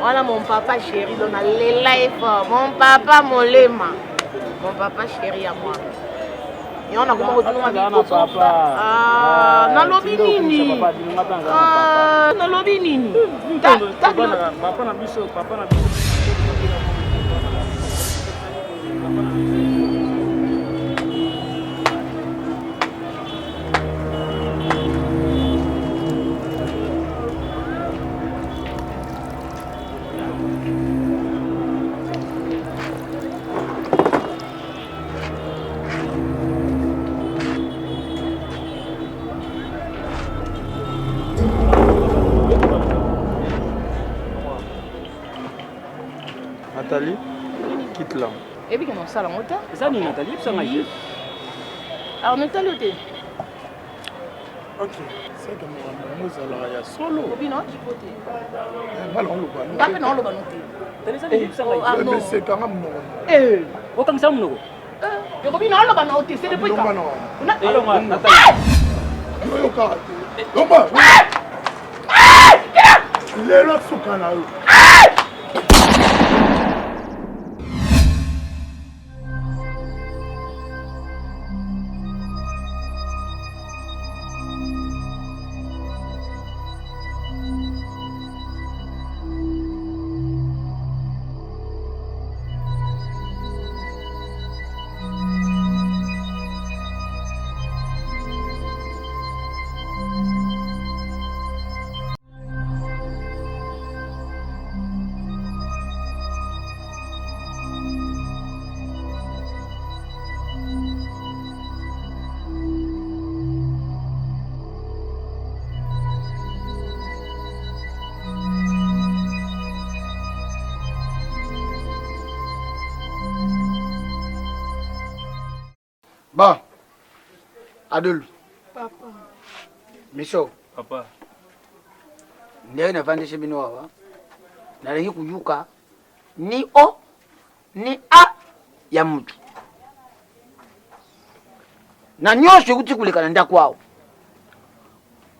Wana mon papa chéri donc nalela ye fort. Mon papa molema. Mon papa chéri ya moi. Yango nakoma kotunga bikoko. Ah, nalobi nini? Ah, nalobi nini? Papa na biso, papa na biso. Nathalie, quitte là. Ebi ke nosala yango te. Eza nini Nathalie? Yebisa ngai te. Alors Nathalie ote. Ok, c'est que makambo yango ezalaka ya solo. Obi na okipo te. Nga na oloba no. Nga mpe na oloba no te. Esekanga monoko. Eh, okangisa monoko. Yokobi na oloba na ote, c'est depuis quand? Yoyoka te. Lomba. Lelo suka na yo. Bon, Adol. Papa. Miso. Papa. Ndenge navandisi bino awa nalingi koyuka ni o ni a ya mutu na nyonso ekuti koleka na ndako awa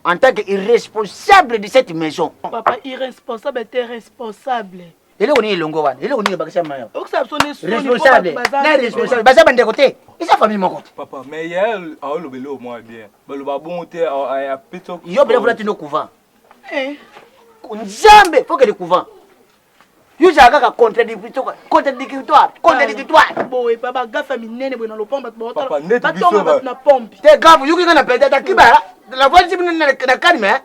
en tant que irresponsable de cette maison. Papa, irresponsable te responsable. Eloko nini elongo wana? Eloko nini ebakisa mayo? Okisa biso nde soni Responsable. Na responsable. Baza bandeko te. Eza famille moko te. Papa, mais ya aolobela au moins bien. Baloba bongo te apesi Yo pena fula tino couvent. Eh. Nzambe faut que le couvent. Yo ezala kaka contradictoire, contradictoire, contradictoire. Boye pa ba gafa minene boye na lopango bato Papa, neti batonga biso ba- bato na pompe. Te gafu yoki nga na peda ta kiba. La voix na na calme.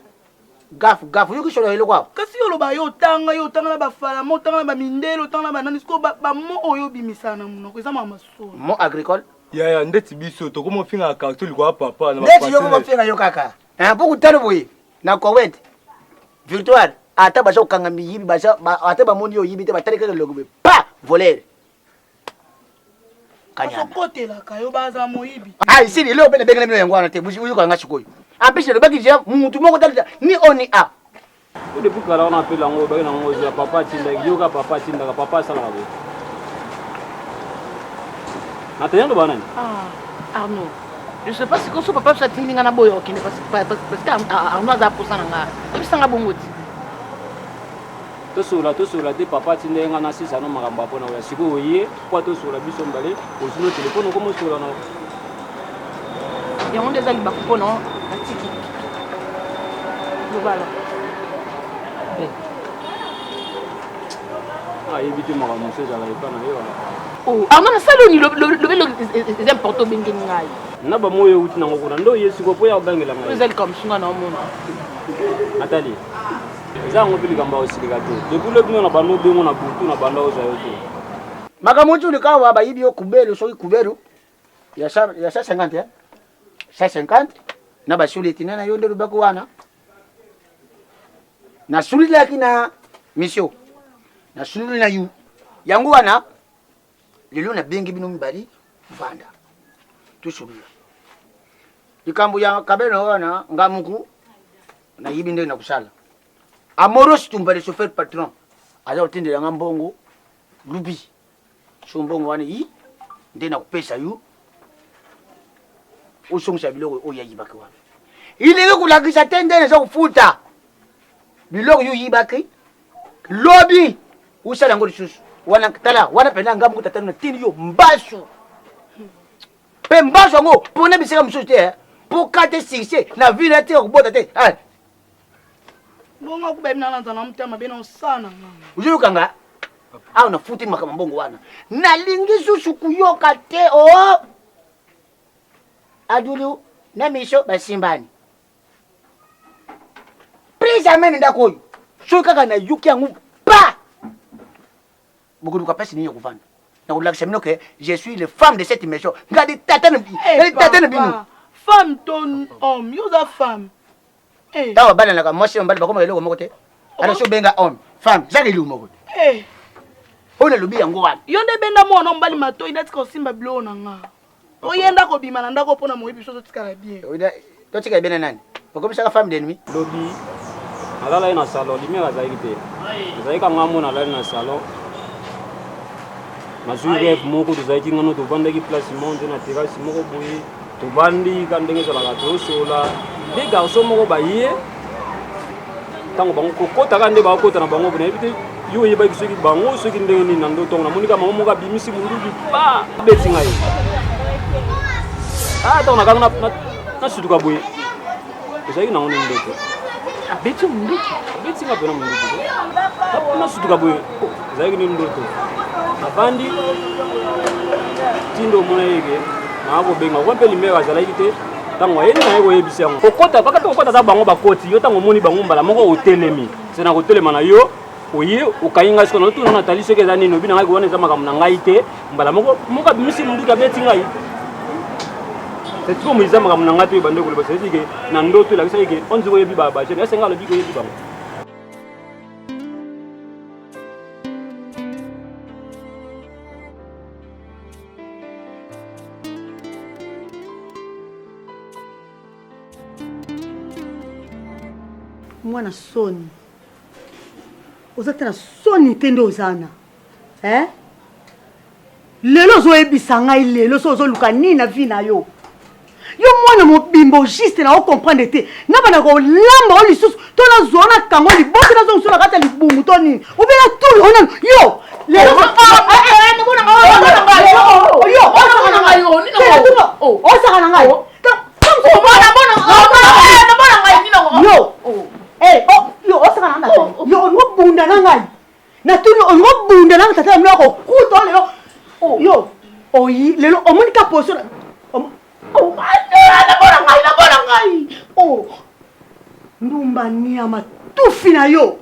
Gafu gafu yoki solo eloko awa. Kasi yo oloba yo otanga yo otanga na bafalama otanga na bamindele otanga na banani sikoyo bamo oyo obimisaka na monoko eza mama masolo. Mot agricole. Yaya ndeti biso tokoma ofingaka quartier likola papa na Ndeti yo kofinga yo kaka. Hein po kutano boye na Koweït. Victoire ata baza kokanga miyibi baza ata bamoni yo oyibi te batali kaka elongi boye pa voleur. Kanyama. Bazokotelaka yo baza moyibi. Ah ici lelo pe nabengela bino yango wana te boyoka nga sikoyo. En plus nalobaki deja mutu moko talita ni o ni a. Yo depuis kala wana apela yango obaki na ngo ozwa papa atindaki yoka papa atindaka papa asalaka boye. Natania loba nani? Ah, Arnaud. Je sais pas sikoyo so papa biso atindi nga na boyo okende parce que Arnaud aza posa na nga. Oyebisa nga bongo ti. Tosolola tosolola te papa atindaki nga nasisa no makambo ya pona oya sikoyo oye po tosolola biso mibale ozwi no telefone okoma osolola na yango nde eza libaku mpo na natiki lobala eh. ayebi te makambo mosusu ezala epa na ye wana oh, arno nasali oni lobelo eza importe obengeli ngai na bamoyo euti nango kuna nde oye sikoyo mpo ya kobangela ngai eza likambo mosusu ngai naomona natali Eza yango mpe likambo ya kosilika te. Depuis lobi no na banda obengo na butu na banda ozwa yo te. Makambo oyo oleka awa bayibi yo kubelu soki kubelu ya 150 eh? 150 na basuleti na yo nde olobaki wana nasulilaki na misio nasulili na yu yango wana lelo nabengi bino mibali vanda tosolola likambo ya kabelo wana nga muku Nayebi ndenge na kosala. Amoros Tumba le chauffeur patron aza kotindela nga mbongo lubi. So mbongo wana yi nde nakopesa yo osongisa biloko oyo ayibaki wana. Ilingi kolakisa te nde naza kofuta biloko yo oyibaki. Lobi osala yango lisusu wana, tala wana mpenza ngambo tata natindi yo mbasu mpe mbasu yango mpona bisika mosusu te, mpo kate succès na vie na tika kobota te. Bongo akuba bina na nzala motema mabe na osala na nga. Ozoyoka nga awa nafuti makambo mbongo wana, nalingi susu koyoka te. O Adulu na miso basimbani plus jamais na ndako oyo. Soki kaka nayoki yango pa bokoluka mpasi nini ya kovanda, nakolakisa bino ke je suis le femme de cette maison. Ngadi tata na tata na bino. Femme to homme, yo oza femme. Ntango babalanaka mwasi na mobali bakoma eloko moko te. Ana so obenga homme, femme, zaka eloko moko te. Oyo nalobi yango wana. Yo nde benda mwana mobali matoi natika osimba biloko na nga. Oyenda kobima na ndako mpona moyibi, biso totikala bien. Totikala bien na nani? Okomisaka femme de nuit. Lobi nalalaki na salon, lumière azalaki te, ezalaki kanga mo. Nalali na salon, nazwi rêve moko. Tozalaki ngano, tovandaki place moko nde na terrasse moko boye, tovandi ka ndenge ezalaka, tozosola. Nde garçon moko baye, ntango bango kokotaka nde bakokota na bango, nayebi te yo oyebaki soki bango soki ndenge nini. Na ndoto ntango namoni ka mama moko abimisi munduki, pa, abeti ngai. Ntango nakanga nasutuka boye, ezalaki nango nde ndoto. Abeti munduki? Abeti nga mpena munduki. Nasutuka boye, ezalaki nde ndoto. Navandi tindo omona yeke naa kobenga kwa mpe limere azalaki te. Ntango ayeni naye koyebisa yango, kokota kaka te, kokota ata bango bakoti. Yo ntango omoni bango mbala moko otelemi, se na kotelema na yo oye okangi ngai. Sikoyo natuna, natali soki eza nini. Obi na ngai wana eza makambo na ngai te. Mbala moko moko abimisi munduki, abeti ngai. C'est comme eza makambo na ngai te. Ebande koloba, c'est que na ndoto elakisaki ke onzi koyebi bajeune esenga alobi koyebi bango. Mwana soni, oza te na soni te nde oza na eh? Lelo ozoyebisa ngai, lelo so ozoluka nini na vie na yo? Yo mwana mobimbo juste na ocomprendre te, na bana kolamba o lisusu to nazwa na kango liboso nazongiso na kati ya libumu to nini obe na tulu o nanu yo lelo osaka na ngai yo. Yo osaka na ngai, yo olingo bunda na ngai, natuni olingo bunda na tata ya mino akokuta lelo. Yo oyi lelo omoni ka position. Nabona ngai. Ndumba nyama, tufi na yo.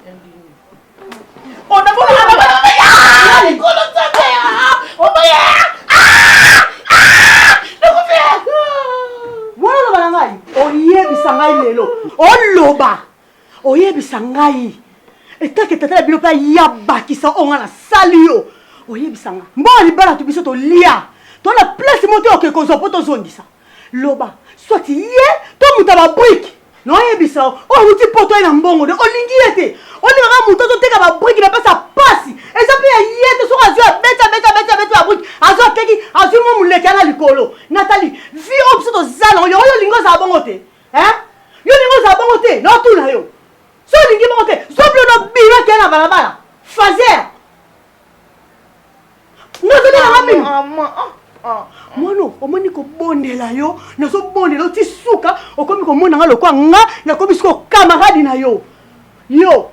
Likolo nzambe. Wana oloba na ngai, oyebisa ngai lelo, oloba oyebisa ngai etake tata na bino mpe ayabakisa oyo ngai nasali yo. Oyebisa ngai mbongo libala to biso tolia to na place moko te oke kozwa mpo tozongisa. Loba soit ye to moto ya babrique na oyebisa oyo awuti poto ye na mbongo nde olingi ye te. Olingaka moto azoteka babrique na mpesa pasi, eza mpe ya ye te. Soki azwi, abeti abeti abeti abeti babrique, azwi ateki, azwi mwa moleki ana likolo. Natali vie oyo biso tozala yango, oyo olingi ozala bongo te. Yo olingi ozala bongo te, naotuna yo. So olingi bongo te, zwa bilo bino ke na balabala fazer nazotalanga bino. Mwana, omoni kobondela yo, nazobondela yo ti suka okomi komona nga lokwa nga nakomi siko camarade na yo. Yo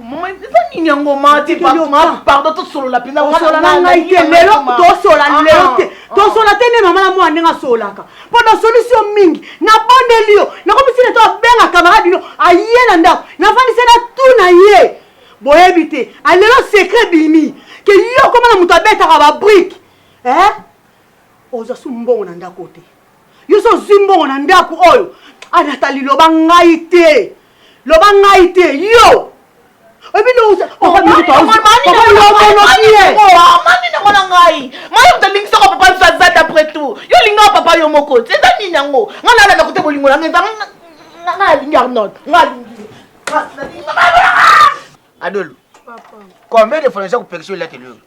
Mama, eza nini yango? Ma te, pardon, tosolola mpenza. Osola na ngai te lelo, tosola lelo te, tosola te nde mama na mwana ndenge asolaka. Mpo na solution mingi nabondeli yo, nakomi sine to abenga camarade no aye na ndako, nafandisi na tuna ye. Boyebi te alelo secret bimi ke yo koma na moto abetaka babrique. Ozwa su mbongo na ndako te. Yo so ozwi mbongo na ndako oyo anatali, loba ngai te, loba ngai te. Yo mani nango na ngai mai moto alingisaka papa biso aza. D'après tout, yo olingaka papa yo moko te, eza nini yango? Ngai nalanda kote bolingo na ngai eza ngai alingi Arnold, ngai alingi. Adolo, combien de fois naza kopekisa elateli oyo?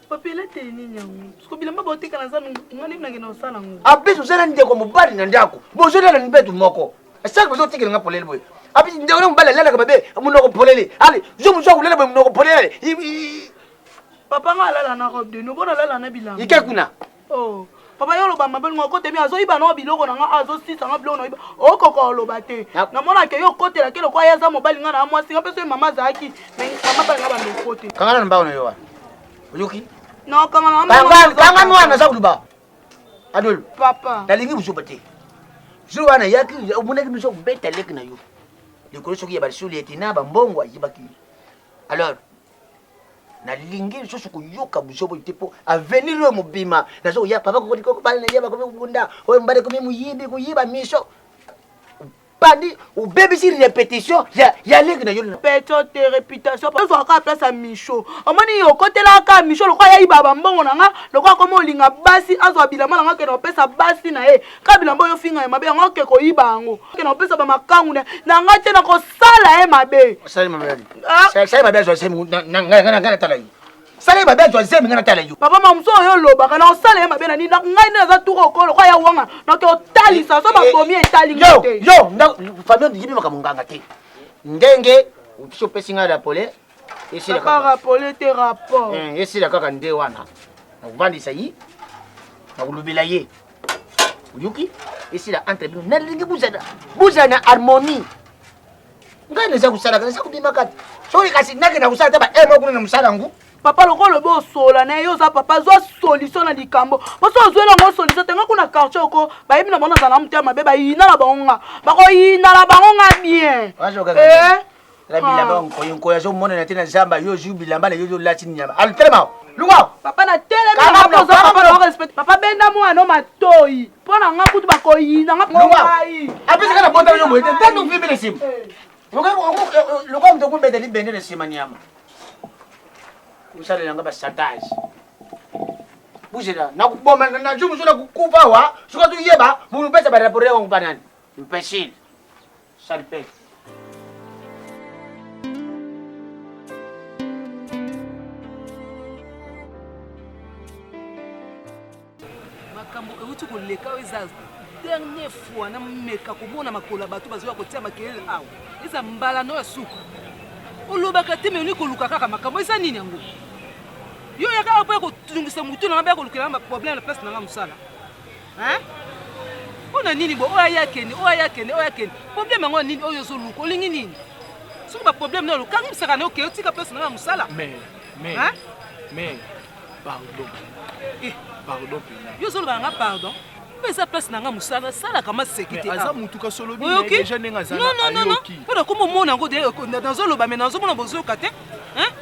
Papi, elateli nini yango? Siko bilamba baoteka na zanu, nga nde nakende kosala yango. Apesi oza na ndeko mobali na ndako, bozolala mbetu moko, esaki bozotikela nga polele boye. Abi ndeko na mobali alalaka mabe monoko polele. Ale jo mosusu akolala boye monoko polele. Papa nga alala na robe de nuit, bona alala na bilamba. Ike kuna. Oh. Papa yo oloba mabe ngo okotemi azoyiba na biloko na nga azosisa nga biloko na yiba okoka oloba te namona ke yo okotela ke lokola ye aza mobali nga na mwasi nga mpe soki mama azalaki mama bali nga bando okote kanga nanu mbao na yo wana oyoki non kanga na kanga nwana naza koloba adolo papa nalingi buzoba te jour wana yaki omonaki biso kobeta leki na yo likolo soki ya basuli ete na bambongo ayibaki alors nalingi lisusu koyoka buzoba oyo te mpo avenir oyo mobima nazo koya papa kokobala na ye bakomi kobunda oyo mobali ekomi moyibi koyiba miso bandi obebisi repetition ya, ya leki na yo peto te reputation ozwaka kaka place ya micho omoni okotelaka kaka micho lokola yayiba bambongo na nga lokola akoma olinga basi azwa bilamba na nga kende kopesa basi na ye kaka bilamba oyo ofinga ye mabe yango oke koyiba yango kende kopesa bamakangu na nga te nakosala ye mabe sali mabe azwa zemi ngai natala yo sala mabe azwa zemi ngai natala yo papa mamusu oyo olobaka na osala ye mabe na nini ngai nde naza tuka okolo kwa ya wanga noke otalisa so babomi etali ngai te yo famille oyebi makambo nganga te ndenge opesi opesi ngai rapole esila rapole te rapport esila kaka nde wana nakovandisa ye nakolobela ye oyoki esila entre bino nalingi bozala bozala na harmonie ngai naza kosalaka naza kobimaka te soki kasi nakenda kosala ta ba heure moko kuna na mosala yango papa lokola olobi osola na ye yo oza papa zwa solution na likambo mpo so ozweli yango solution te nga kuna quartier oko bayebi na bango nazala na motema mabe bayina na bango nga bakoyina na bango nga bien na bilamba nkoyi nkoyi azomonana te na zamba yo ozwi bilamba na yo ozolati nyama alo telema lungwa papa na telemi papa benda mwana matoyi mpo na nga kutu bakoyina nga ngai apesaka na bota yo boye te ntango ovimbi na nsima lokola moto okobeta libende na nsima nyama osalela nga basantage buzela nakoboma na jour mosusu nakokufa awa soki atoyeba mopesa barapore yango mpa nani imbécile sale makambo euti koleka oyo eza dernier fois nameka komona makolo ya bato bazoya kotia makelele awa eza mbala no ya suka olobaka te me oni koluka kaka makambo eza nini yango yo oyaka awa mpo ya kotungisa motu na nga mpe ya kolukela nga baproblème na place na nga mosala mpo na nini bo oyo aya akende oyo aya akende oyo akende problème yango nini oyo ozoluka olingi nini soki baproblème na oluka ngimisaka na oke otika place na nga mosala mais mais mais pardon eh. pardon pena yo ozoloba na nga pardon mpo eza place na nga mosala nasalaka maseki te aza mutu kasi olobi deja ndenge aza ayoki mpo nakoma omona yango nazoloba me nazomona bozoyoka te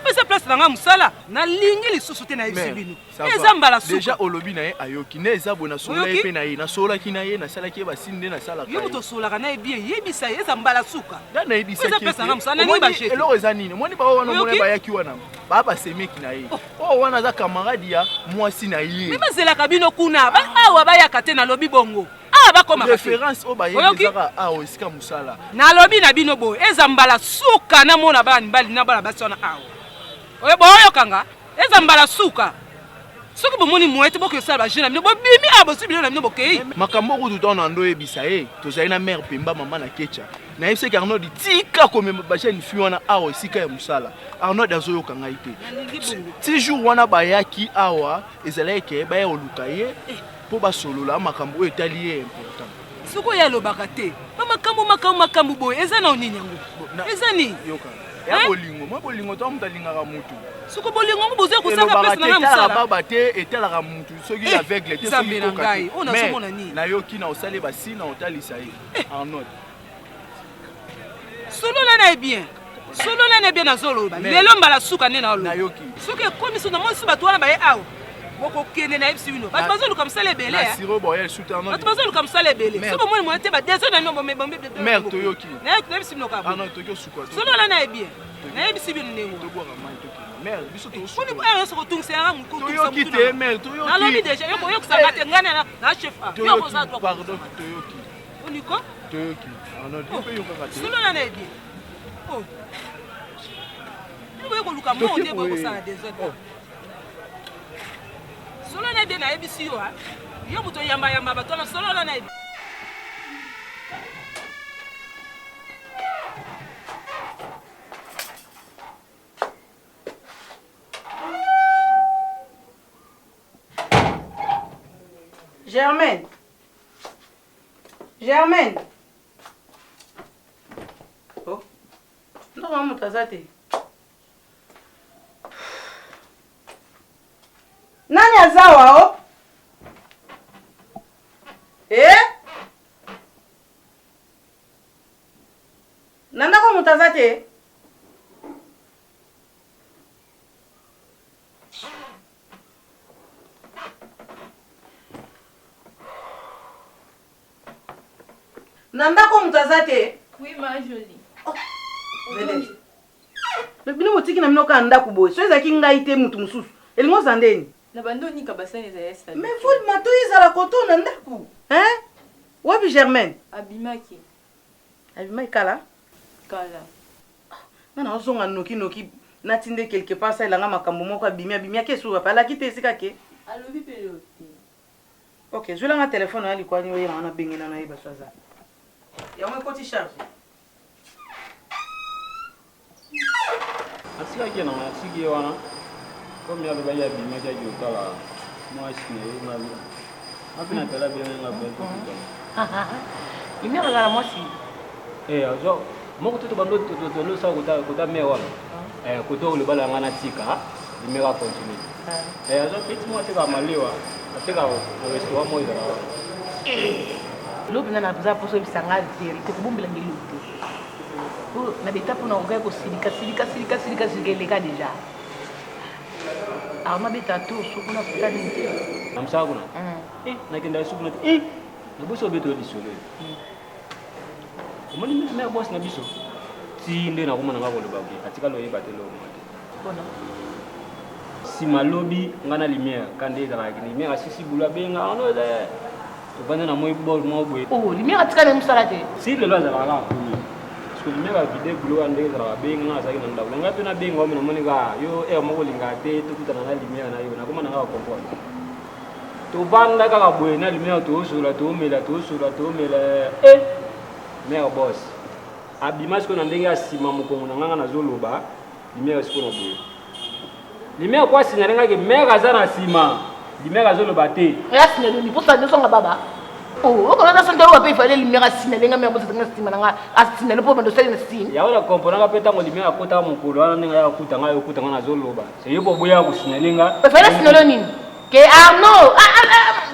mpo eza place na nga mosala nalingi lisusu te nayebisi bino eza mbala suka deja olobi na ye ayoki nde eza boye nasololaki Oyoki? mpe na ye nasololaki na ye nasalaki ye basini nde nasalaka yo moto osololaka na ye bien yebisa ye eza mbala suka nga nayebisaki Eza pesa nga mosala, nalingi Omoni ba jete. eloko eza nini omoni bao wana omoni Oyoki? bayaki wana baa basemeki na ye oyo wana aza camarade ya mwasi na ye me bazelaka bino kuna ba awa bayaka te nalobi bongo awa bakomaka te. référence oyo bayebi Oyoki? ezaka awa esika mosala nalobi na bino boye eza mbala suka namona bana mibali na bana basi wana awa oyo boyokanga eza mbala suka soki bomoni moye te bokoki kosala baje na bino bobimi awa bozwi biloko na bino bokei makambo oyo kutu ntango na ndo oyebisa ye tozali na mare pemba mama na kecha nayebisaki arnold tika komema bajeune fille wana awa esika ya mosala arnold azoyoka ngai te ti jour wana bayaki awa ezalaki ke baya koluka ye mpo basolola makambo oyo etali ye important soki oyo alobaka te bamakambo makambo makambo boye eza na nini yango eza nini yoka ya bolingo mwa bolingo to moto alingaka motu soki bolingo yango bozoya kosala elobaka place te na nga etalaka mosala baba te etalaka motu soki Eh, aveugle te Nzambe soki na koka ngai, te. oyo Mais, nazomona nini? nayoki na osali basi na otalisa ye arnold solola na ye bien solola na ye bien nazoloba Mais- lelo mbala suka nde naoloba Nayoki. soki ekomi so namoni so bato wana baye awa bokokende nayebisi bino bato Na- bazoluka mosala ebele na eh. siro boyel suta arnold bato bazoluka mosala ebele Mère. so bomoni moye te badeso na bino Mère, toyoki. nayebisi bino kaka arnold toki osuka solola na ye bien nayebisi bino ndenge wana. tobwaka mai tokende mare biso Poni tosuka ere nyonso kotungisa yanga toyoki te mare toyoki nalobi deja yokoyokisanga te ngai na na chef a yo toyoki kozala droit pardon toyoki oniko toyoki arnold yo mpe yokaka te solola na ye bien Oh. Bino boye koluka Toki mo nde boye boye. kosala desordre solo na ye bien nayebisi yo ah. yo moto oyambayamba bato wana solola na ye bien. Germaine. Germaine. Oh. Ndoko ya moto aza te. Nani aza wa o? Eh? Na ndako moto aza te? Na ndako moto aza te? Oui, ma jolie. Oh. Mais bino botiki na bino kaka ndako boye soki ezalaki ngai te moto mosusu elingi oza ndeni na bando onika basani ezali ya salite. Mais vol matoyi ezala koto na ndako hein? Wapi Germaine? Abimaki. Abimaki kala? Kala. Nga nazonga noki noki natinde quelque part asalela nga makambo moko abimi abimi ake esuka wapi alaki te esika ake? Alobi pe lelo te. Ok zwela nga telephone ya likwani oyela nga nabenge na nayeba so aza. Yango ekoti charge? Atikaki ye na nga natiki ye wana comme ye alobaki abimaki ake kotala mwasi na ye nga nga mpe natala bien nga mpe tokutana. Lumière azala mwasi? Eh azwa moko te tobando tobando kota kota mère wana. Eh koto oyo libala nga natika lumière a continue. Eh azwa petit moko atekaka malewa atekaka na restaurant moko ezalaka wana. Lobi nga naza mposa oyebisa nga verite kobombela nga eloko te po na beta mpo nakokaki kosilika silika silika silika silika eleka deja arma beta tour so kuna kota nini te na mosala kuna eh nakenda lisusu kuna te eh nabosi obeta yo lisolo omoni mère boss na biso ti nde nakoma na nga koloba boye atikali oyeba te eloko moko te nsima lobi nga na lumière ka nde ezalaka lumière asisi bulu abenga ano tovanda na moi bol moko boye oh lumière atikali na mosala te si lelo azalaka kaka kuna parce que lumière avide bulo wana ndenge ezalaka abenga nga azalaki na ndako na ngai mpe nabenga omi namoni kaka yo heure moko olingaka te tokutana na lumière na yo nakoma na nga kocomprendre Tovanda kaka boye na lumière tozola tomela tozola tomela eh mère boss abima sikoyo na ndenge ya nsima mokongo na nganga nazoloba lumière sikoyo na boye lumière po asignale nga ke mère aza na nsima lumière azoloba te asignale nini posa nyonso nga baba oh okolanda sonte oyo pe ifale lumière asignale nga mère boss nga nsima na nga asignale po bando sali na signe yango na comprenaka mpe ntango lumière akotaka mokolo wana ndenge ayaka kuta ngai okuta nga nazoloba se yo mpo oboyaka kosignale nga efale asignale nini ke Arnaud ah ah ah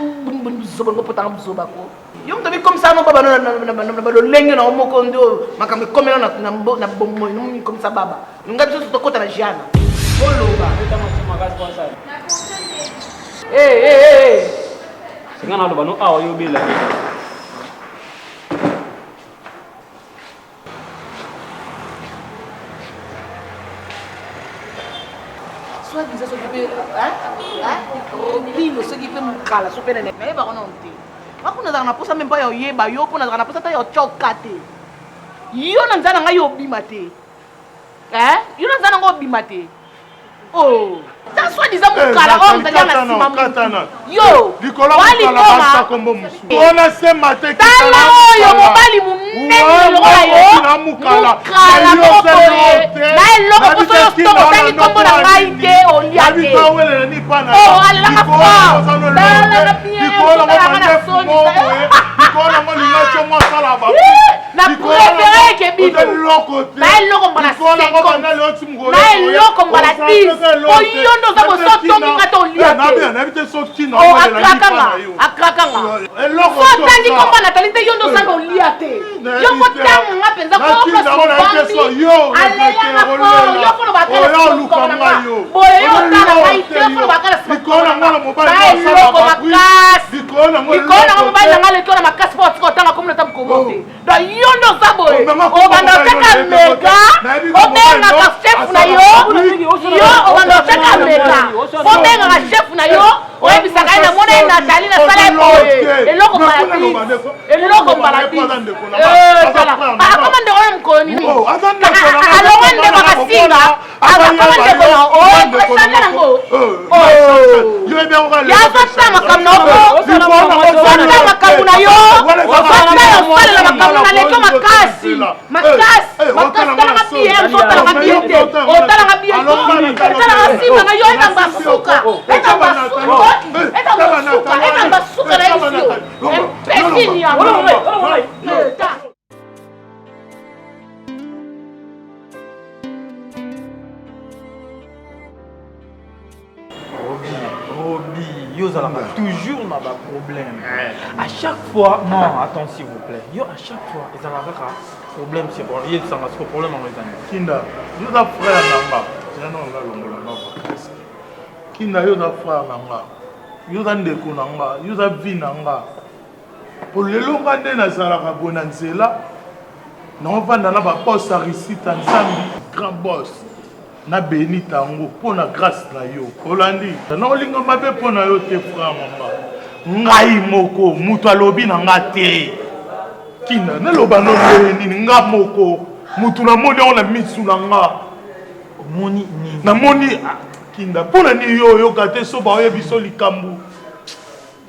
buzoba ngo potanga buzoba ko yo moto mikomisa no baba na balolenge na yo moko nde makambo ekomela na bomoi mikomisa baba nga biso tokota na jiana oloba singa naloba no awa yo obela soit disant soki mpe robino soki mpe mokala so mpe nene nayebaka nano te nga mpo nazalaka na mposa meme mpa ya oyeba yo mpo nazalaka na mposa ata ya otyoka te yo na nzala na ngai yo obima te yo na nzala na ngai obima te Oh. Ta soit disant eh, mukala oyo mozali na nsima mutu. Yo. Likolo mukala kombo musu. Wana sema te Tala oyo mobali munene lokola yo. Na mukala. Mukala moko boye. Na eloko poso yo stop otangi kombo na ngai te olia te. Oh alelaka fort. Tala na bien. Likolo ngo na soni. Likolo ngo linga tshongo asala ba. Na préféré ke bino. Na eloko mbala 50. Na eloko mbala 10. Po yo nde oza boso otongi nga to olia te. Oh akrakanga. Akrakanga. So otangi kombo Nathalie te yo nde osanga olia te. Yo fo tanga nga penza ko place obambi. Alelanga fort. Yo fo loba kala sima na nga. Boye yo otala ngai te fo loba kala sima na nga. Na eloko makasi. Likolo na ngo mobali na nga aleki yo na makasi po atika otanga komona ata mokolo te. Donc yo nde oza boye obanda oteka mega obengaka chef na yo yo obanda oteka mega obengaka chef na yo oyebisaka ye namona ye natali nasala ye boye eloko mbala 10 eloko mbala 10 akoma ndeko na mokolo nini alongwa ndeko akasinga akoma ndeko na oechange nango yazota makambo na ozota makambo na yo ozota osalela makambo na leko makasi makasi makasi talaka bien ozotalaka bien te otalaka bien te otalaka nsima na yo eza basuka eza basuka eza basuka eza basuka na yebisi. Nini yango? Robi, yo ozalaka toujours na ba problème. À chaque fois, non, attends s'il vous plaît. Yo à chaque fois, ezalaka kaka problème c'est bon. Yebisanga siko problème yango eza nini? Kinda, yo oza frère na nga. Zela nanu nalongola nga ba casque. Kinda yo oza frère na nga. Yo oza ndeko na nga, yo oza vie na nga. Po lelo nga nde nazalaka boye na nzela, naovanda na ba boss ya Risita Nzambi, grand boss. Na benita yango mpo na grace na yo. Olandi? Nakolinga mabe mpo na yo te frère mama. Ngai moko moto alobi na nga te. Kinda naloba no ndenge nini nga moko moto namoni yango na misu na nga. Omoni nini? Namoni ah, Kinda mpo na nini yo oyoka te so baoyebi so likambo.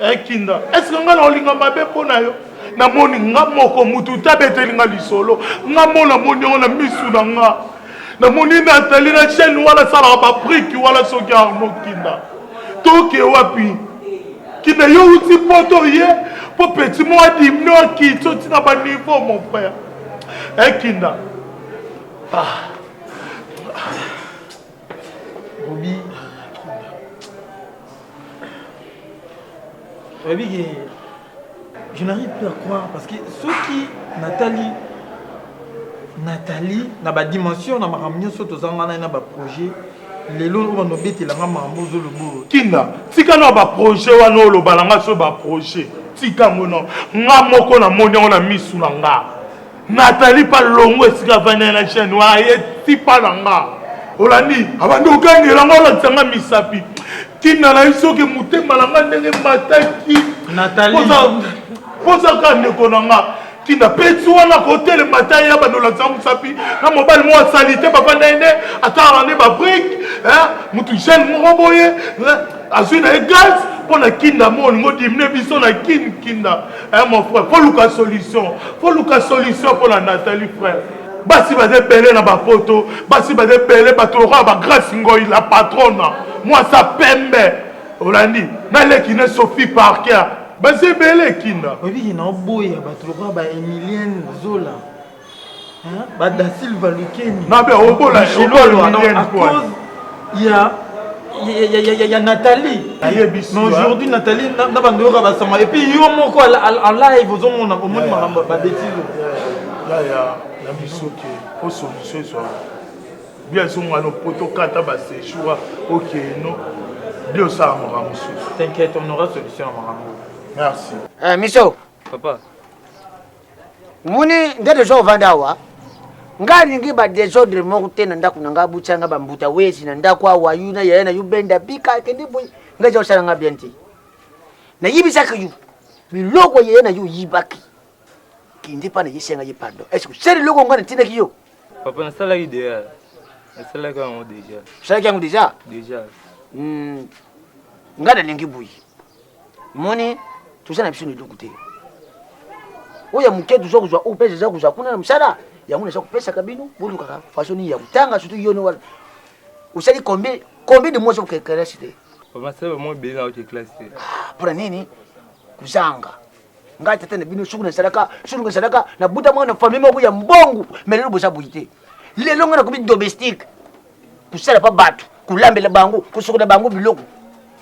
Eh kinda, est ce que nga na olinga mabe mpo na yo? Namoni nga moko mutu te abeteli nga lisolo, nga mo namoni yango na misu na nga. Namoni Nathalie na chaîne wana asalaka ba brique wana soki Arnaud Kinda. Toke wapi? Kinda yo uti poto ye po petit mo adimino akiti oti na ba niveau mon frère. Eh Kinda. Ah. Robi. Oyebi ke je n'arrive plus à croire parce que soki natali Nathalie na ba dimension na makambo nyonso tozanga na ye na ba projet lelo oyo bando obetela nga makambo ozoloba oyo Kinda tika na ba projet wana oloba na nga so ba projet tika yango no nga moko namoni yango na misu na nga Nathalie pa longo esika avandi na chaîne wana ye tipa na nga olandi abandi okangela nga olakisa nga misapi ntina na ye soki motema na nga ndenge mataki poza kaka ndeko na nga ntina peti wana kotelema ta ye abandi olakisa mosapi na mobali moko asali te bafanda ye nde atalaka nde babrike motu jeune moko boye azwi na ye gaz mpo na kinda mo olingo dimine biso na kin kinda Eh mon frère, faut luka solution. Faut luka solution pour la Nathalie frère. Basi baza ebele na bapoto, basi baza ebele bato lokola ba Grace Ngoyi la patrona, mwasa pembe. Olandi, na leki ne Sophie Parker. Baza ebele kinda. Oyebi ke na oboya bato lokola ba Emilienne Zola. Hein? Ba Da Silva Lukeni. Na be obola obola Emilienne quoi. Ya ya, ya, ya, ya Nathalie. Ayebisi. Mais aujourd'hui Nathalie na, na bando yoka basanga et puis yo moko en live ozomona omoni makambo ba bêtises. Ya ya na biso ke po solution ezwa. Bien zonga no poto kata ba séjour OK no. Bien osala makambo mosusu. T'inquiète, on aura solution na makambo. Merci. Eh, Miso. Papa. Moni nde deja ovanda awa nga alingi ba desordre moko te na ndako na nga abutia nga bambuta wesi na ndako awa yu na yaya na yu benda bika kende boye nga eza osala nga bien te nayibisaki yu biloko yaya na yu oyibaki kende mpa na ye senga ye pardon est ce que osali eloko nga natindaki yo Papa nasalaki deja. Nasalaki yango deja. Osalaki yango deja? Deja. Nga nalingi boye. Moni toza na biso na eloko te. Oyo ya moke toza kozwa oyo mpe eza kozwa kuna na mosala yango naza kopesaka bino bolukaka façon nini ya kotanga surtout yo wana osali combien combien de mois ozokoke classe te? Papa nasali ba mois ebele naoke classe te. Ah, mpona nini? Kozanga. Ngai tata na bino soki nasalaka soki nasalaka nabuta mwana na famille moko ya mbongo mais lelo boza boye te. Lelo ngai nakomi domestique kosala pa bato kolambela bango kosokola bango biloko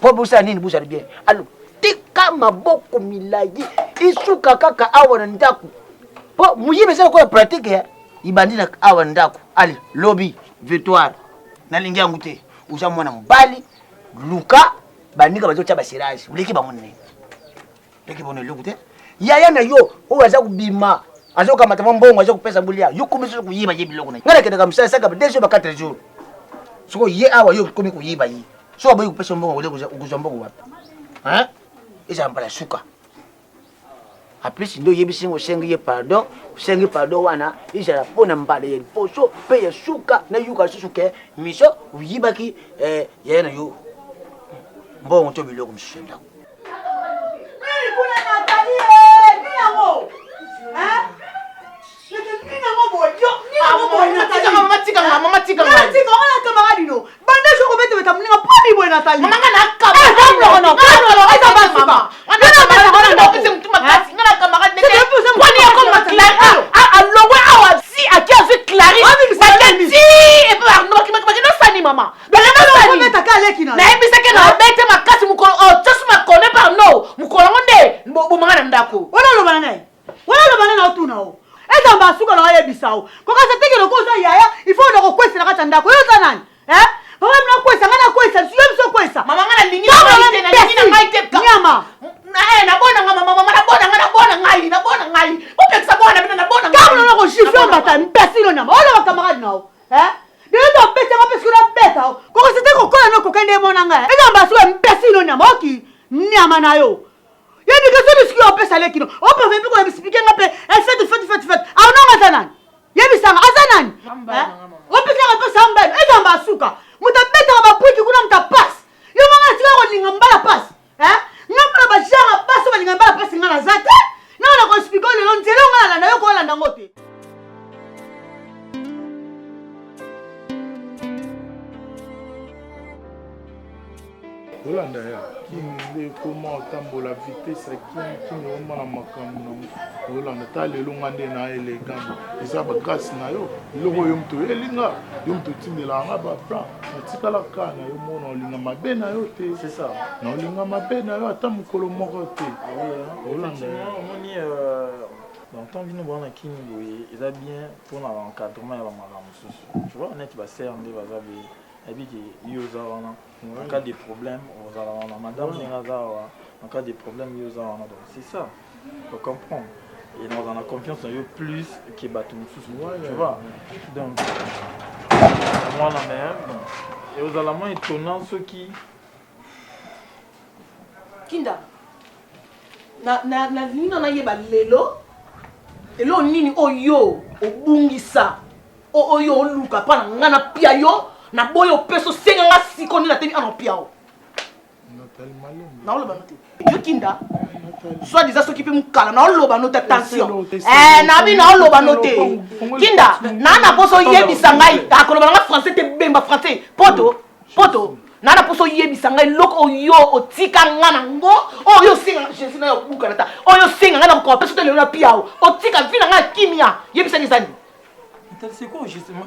mpo bosala nini bozala bien alors tika maboko milai isuka kaka awa na ndako mpo moyibi eza lokola pratique ya ibandi na awa na ndako ale lobi victoire nalingi yango te oza mwana mobali luka baninga bazotya baserage oleki bango nini Leki bono eloko te. Yaya na yo oyo aza kobima azokamata mwa mbongo aza kopesa bolia yo komi soki koyiba ye biloko na ye. Ngai nakendaka mosala saka 2 jours ba 4 jours. Soko ye awa yo okomi koyiba ye. Soki aboyi kopesa mbongo okozwa mbongo wapi? Hein? Ezala mbala suka. En plus nde oyebisi ngo osengi ye pardon, osengi pardon wana ezala mpo na mbala ya liboso mpe ya suka nayoka lisusu ke miso oyibaki eh, yaya na yo mbongo to biloko mosusu ya ndako. Nini kuna Nathalie? Eh, nini yango? Hein? Nini yango boye? Yo, nini yango boye Nathalie? Mama tika nga, mama tika nga. Mama tika nga na camarade no. Banda jo kobeta beta muninga poni boye Nathalie. Mama nga na camarade. Eh, nga na camarade. Nga na mama. Nga na camarade. Nga na camarade. mama nayebisaki na obete makasi mokolo otosi oh, makone par no mokolo yango nde bomanga na ndako wana olobana naye wana olobana na otuna o ezamba asuka na oyebisa o kokasa teke loko oza yaya il faut na kokwesa na kati ya ndako yo oza nani eh papa mina kwesa ngai nakwesa yo biso kwesa mama ngai nalingi nalingi na ngai te nyama eh, nabona ngai mama mama nabona ngai nabona ngai nabona ngai bopekisa mwana bino nabona ngai ntango nana kojifle mbata mbesilo nyama oyo na bakamarade na yo eh lelo tobeta nga mpe soki nabeta yo kokosa te kokola no koka nde emona ngai eza mbasuka mbesilo nyama oki nyama na yo yebika so lisiki opesa leki no opave mpe koexplike nga mpe fete fete fete fete aonanga aza nani yebisanga aza nani opesaka pesa mbele eza mbasuka moto abetaka bapuiki kuna moto apasi yo manga atika kolinga mbala pasi nga mpona bagenre basi balinga mbala pasi nga naza te nanga na koexplike lelo nzela nga nalanda yo kolanda ngo te Olanda ya kin nde ekoma otambola vitesse ya kin kin ekoma na makambo na olanda ta lelo nga nde na elegant eza ba grâce na yo eloko yo moto oyeli nga yo moto otindelaka nga ba plan natikala kaka na yo moko na olinga mabe na yo te na olinga mabe na yo ata mokolo moko te olanda omoni euh, dans temps bino bwana kini boye eza bien mpona encadrement ya bamakambo mosusu tu vois neti basere nde baza boye Nayebi ke yo oza wana en cas de problème ozala wana madame ndenge aza awa en cas de problème yo oza wana donc c'est ça o comprendre et nakozala na confiance na yo plus ke bato mosusu tu vois donc mwana mais bon ekozala mwa étonnant soki kinda nalingi na nayeba lelo eloko nini oyo obungisa oyo oluka mpa na ngai napia yo naboyi opesa osenga nga siko nde natemi ana opia o naoloba no te yo kinda soit disant soki mpe mokala naoloba no te attention eh, nabi naoloba no te kinda naa na mposa oyebisa ngai akoloba na nga français te bemba français poto poto naa na mposa oyebisa ngai eloko oyo otika nga na ngo oyo osenga jésus nayo obukana ta oyo osenga ngai na kokoka mpe soki lelo na pia o otika vi na ngai ya kimia yebisa ngai eza nini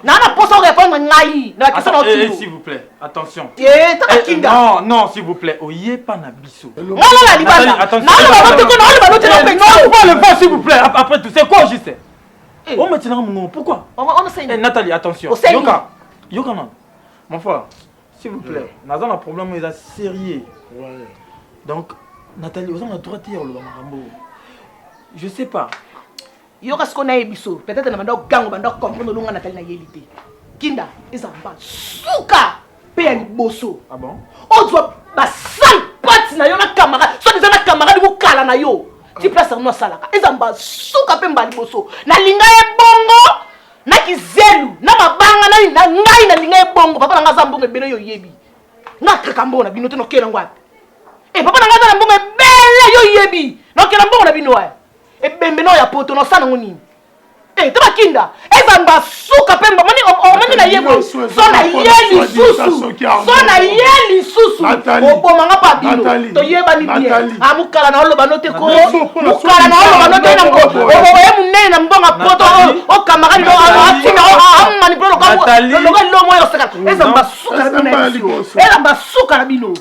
Na na posa répondre ngai na question na eh, s'il vous plaît attention eh tata eh, kinda non non s'il vous plaît oye pas na biso nga la libanda na la ba ko na la ba te na non pas le pas s'il vous plaît après tout c'est quoi juste eh. On me tient mon pourquoi on on sait eh, Nathalie attention yoka yoka non mon frère s'il vous plaît naza na problème eza sérieux donc Nathalie oza na droit te ya koloba makambo je sais pas Yoka siko naye biso peut-être na banda gango banda comprendre longa Nathalie na yeli te. Kinda eza ba suka pe ya liboso. Ah bon? Ozwa ba sale pote na yo na camarade, soit eza na camarade mukala na yo. Ti place yango asalaka. Eza mba suka pe mba liboso. Na linga ye bongo na kizelu na mabanga na na ngai na linga ye bongo papa na ngai aza mbongo ebele yo yebi. Nga kaka mbongo na bino te nokela ngo wapi? Eh papa na ngai aza na mbongo ebele yo yebi. Nokela mbongo na bino wapi? Ebembe nao ya poto na osala ngo nini? Eh, to bakinda ezamba suka pe omoni omoni na ye boye so na ye lisusu so na ye lisusu oboma nga pa bino toyebani bien ah mukala na oloba no te ko mukala na oloba no te na oye munene na mbonga poto o camarade no atina amanipule lokola lomo oyo oseka ezamba suka na bino ezamba suka na bino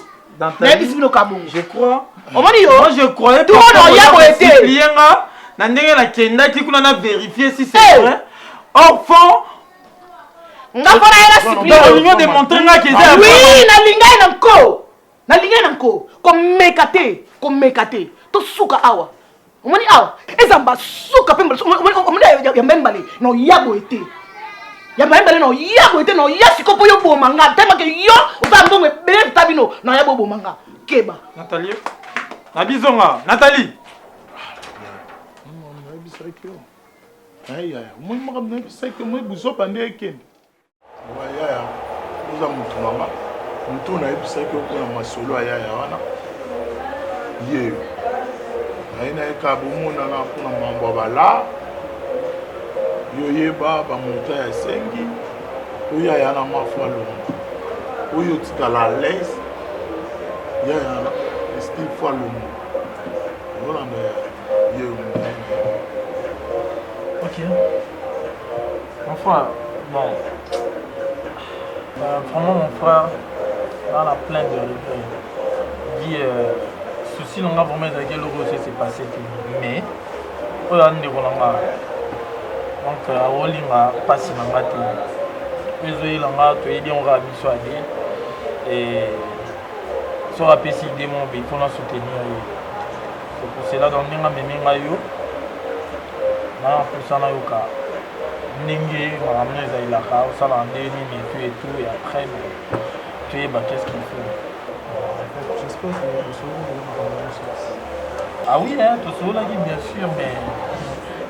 nayebisi bino kabongo je crois omoni yo moi je croyais tourne oya boye te lienga na ndenge nakendaki kuna na vérifier si c'est hey. vrai or fond nga mpo nayela sipliolingo demontre nga ke eza oui nalinga ye na nko nalinga ye na nko komeka te komeka te tosuka awa omoni awa ezamba suka mpe omoni ya mbembale na oya boye te ya mbembale na oya boye te na oya siko mpo yo boma nga temake yo oza mbongo ebele ta bino na oya boboma nga keba Nathalie na bizonga Nathalie nayebisaki yo ayaya omoni makambo nayebisaki omoni buzoba nde ekende Yaya oza mutu na nga mutu oyo nayebisaki yo mpona masolo ya yaya wana ye naye naye kaka bomonana mpona mambo ya bala yo yeba bamonta ya esengi oyo yaya na nga fo alonga oyo otikala à l'aise yaya na esprit fo alonga olanda ye yo Ok. Enfin, bon. Euh, vraiment mon frère nga na plein de regret dit euh, souci na nga vraiment ezalaki eloko oyo s'est passé te mais oyo aza ndeko na nga donc euh, aolinga mpasi na nga te oyo ezoyela nga toyebi yango kaka biso ade et soki apesi idée moko boye il faut na soutenir ye. C'est pour cela donc ndenge amemi ngai yo na mposa nayoka ndenge makambo no ezalelaka osalaka ndenge nini et tout et tout et après bon toyeba qu'est-ce qu'il faut. J'espère que osololi makambo nyonso. Ah oui, hein, tosololaki bien sûr, mais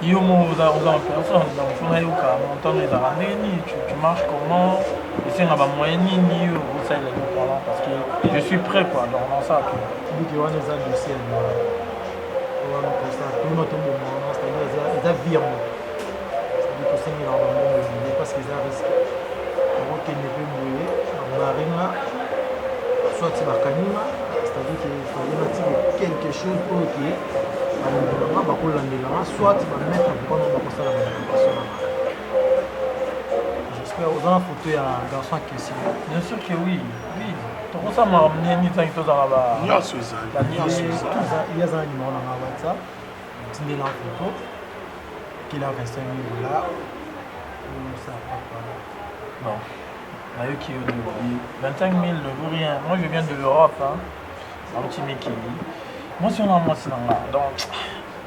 yo moko oza oza en personne donc faut nayoka montant no ezalaka ndenge nini, tu marches comment, esenga ba moyen nini oyo okosalela eloko wana parce que je suis prêt quoi, donc nasala tout. Biki wana eza dossier ya liwa wana mposa tona toboma wana c'est-à-dire eza vie ya moto c'est-à-dire tosengelaka bambongo ebele parce que eza risque okokende mpe boye bamaringa soit bakangi nga c'est-à-dire que fallait natika quelque chose oyo ke bandeko na nga bakolandela nga soit bamettre mpona bakosala baintervention na nga. J'espère oza na photo ya garçon en question. Bien sûr que oui, oui. Tokosala makambo ndenge nini tangi tozala ba nyonso ezali nyonso ezali. Ye aza na numéro na nga WhatsApp, tindela photo kila 25 000 dollars osala papa. Bon, nayoki yo nde olobi 25 000 ne vaut rien. Moi je viens de l'Europe, hein. Nauti mikili. Mwasi wana mwasi na nga. Donc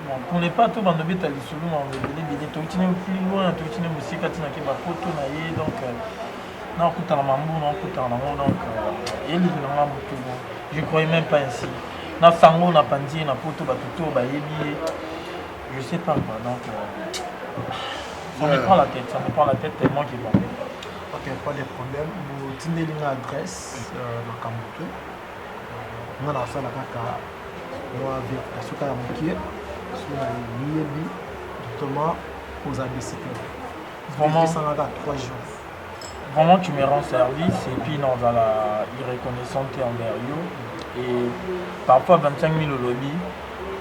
bon, pour ne pas tobanda obeta lisolo makambo ebele ebele, touti ne plus loin, touti ne mosika ntina ke bapoto na ye donc euh, nakutana mambu nakutana nango donc euh, elingi na nga motu bon je croyais même pas ainsi na sango na panzi ye na poto bato to bayebi ye je sais pas quoi donc euh, ça me prend la tête, ça me prend la tête tellement qu'il bon. Ok, pas de problème. Botindeli nga adresse euh, makambo te. Nga nasala kaka mwa vérification kaka mokie soki nayebi directement oza desi te. Vraiment. Esanga kaka 3 jours. Vraiment, tu me rends service et puis non, dans la irreconnaissante envers yo. Et parfois 25 000 au lobby,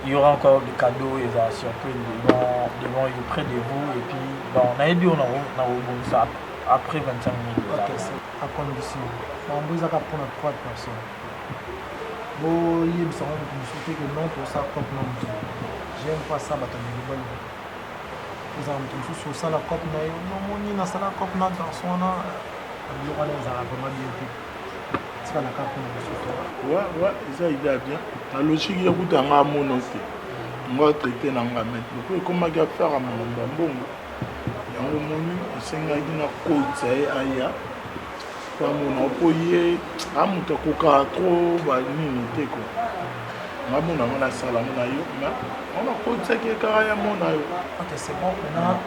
il y aura encore des cadeaux et la surprise devant, devant you, près de vous. Et puis, bon, on a dit on a on ça après 25 000 dollars. Ok, c'est à condition. Makambo ezaka mpona 3 personnes. Boyebisa ngo moto mosusu te que non tosala cope na moto. J'aime pas ça bato ya milobaloba. Ozala moto mosusu osala cope na ye, omoni nasala cope na garçon wana, biloko wana ezalaka vraiment bien te. Tikala kaka mpona biso to. Ouais, ouais, eza idée ya bien. Na logique ye kutu anga amono te. Ngo traité na nga mais lokola ekomaki affaire ya makambo ya mbongo yango omoni esengaki nakotisa ye aya po amona po ye a moto akokaka trop banini te ko nga mona ngo nasala ngo na yo mais ngo nakotisaki ye kaka ya mona yo. Ok, c'est bon. Maintenant,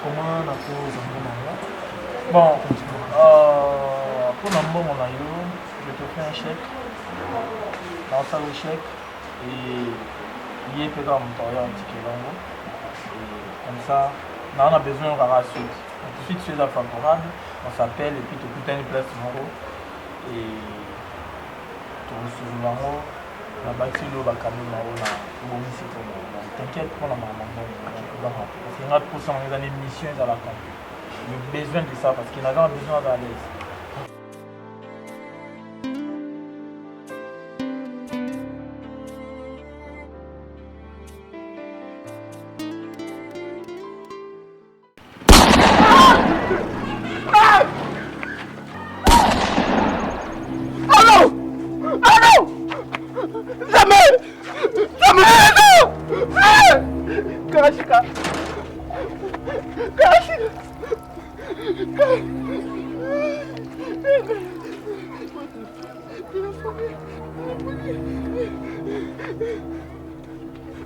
comment nakozwa mbongo yango? Bon, euh, mpo na mbongo na yo, je te fais un chèque. Naosala chèque et ye mpe kaka moto akoya kotikela yango. Et comme ça, naa na besoin kaka suite. Donc suite soki eza favorable, on s'appelle et puis tokutani place moko et tokosolola yango na bakisi oyo bakabo na yo na obongisi mpo na yo. Donc t'inquiète mpo na makambo ya mbongo, donc obanga te. Parce que nga mposa na nga eza na émission ezala accomplie. J'ai besoin de ça parce que naza na besoin naza à l'aise. Allô Allô Jamais Jamais Non Karashika Karashika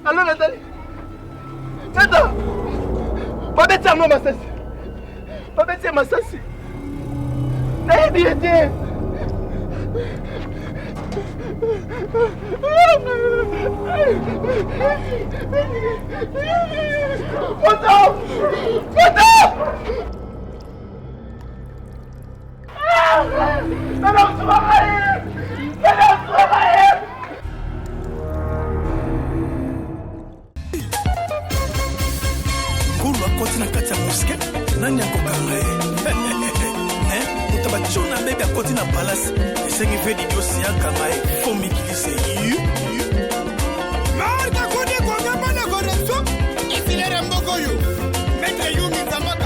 Allô Nathalie Nata Babeti yango masasi Babeti ye masasi Nayebi ye te Moto Moto Ngulu akoti na kati ya moske, nani akokanga ye? Moto batio na bebi akoti na palase, esengi ve didiosi akanga ye fo mikilise yu. Marka kode konga mpona corruption esilere mboka oyo. Maître Yumi Nzamba.